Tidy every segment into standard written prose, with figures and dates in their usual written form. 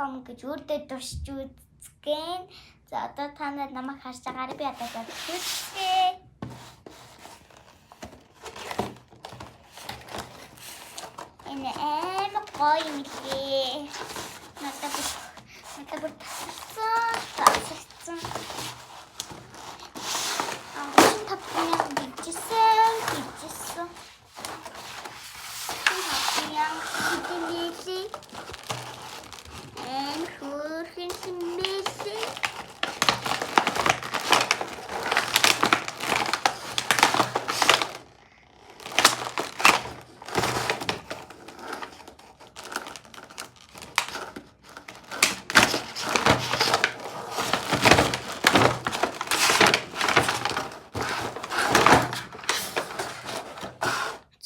.com гэж өөртөө туршиж үзгэн. За, одоо та нар намайг харж байгаарай, би одоо үзье. Энэ амар гоё юм лээ. Надад бүр тасалсан, тасалсан. 35 мянга гэжсэн, гэжсэн. 35 мянга хэдэн. Энэ хөөрхөн хэмээлээ.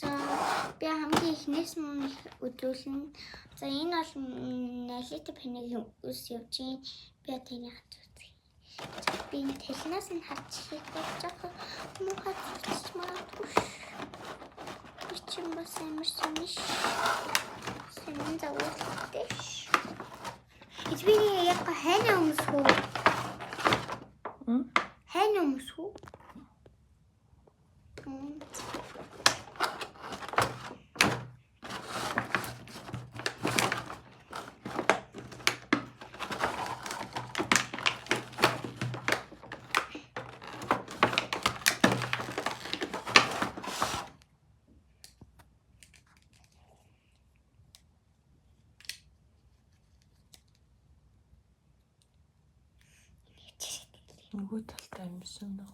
За, би хамгийн эхнээс нь үзүүлнэ. За, энэ бол налита панегийн ус явж гин. Би одоо энийг харж үзье. За, би энэ талнаас нь харж хийх болж байгаа. Муухай зүтж магадгүй. Би чинь бас амар сониш. Сонин загвартай ш. Гэж би яг хайна өмсөх үү? М? Хайна өмсөх үү? Нөгөө талтай юмсан нөө.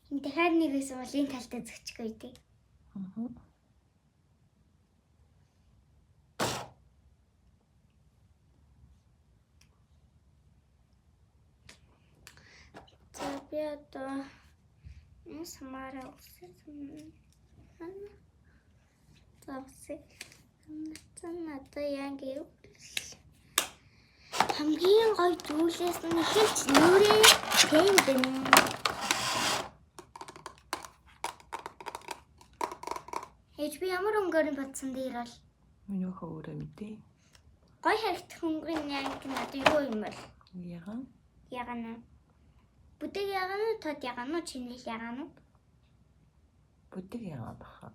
Энэ дахиад нэг байсан бол энэ талтай зөчих үү. Аа. За, би одоо энэ самараа үсэх. За, үсэх. За, надад яг гэвэл хамгийн гоё зүйлээс нь эхэлж нүрээ тэндэн. Ээж, би ямар өнгөөр нь бодсон дээр бол Миний өхөө өөрөө мэдээ. гоё харагдах өнгө нь яг надад юу юм бол? Ягаан. Ягаан уу? Бүдэг ягаан уу, тод ягаан уу, чинэл ягаан уу? Бүдэг ягаан баха.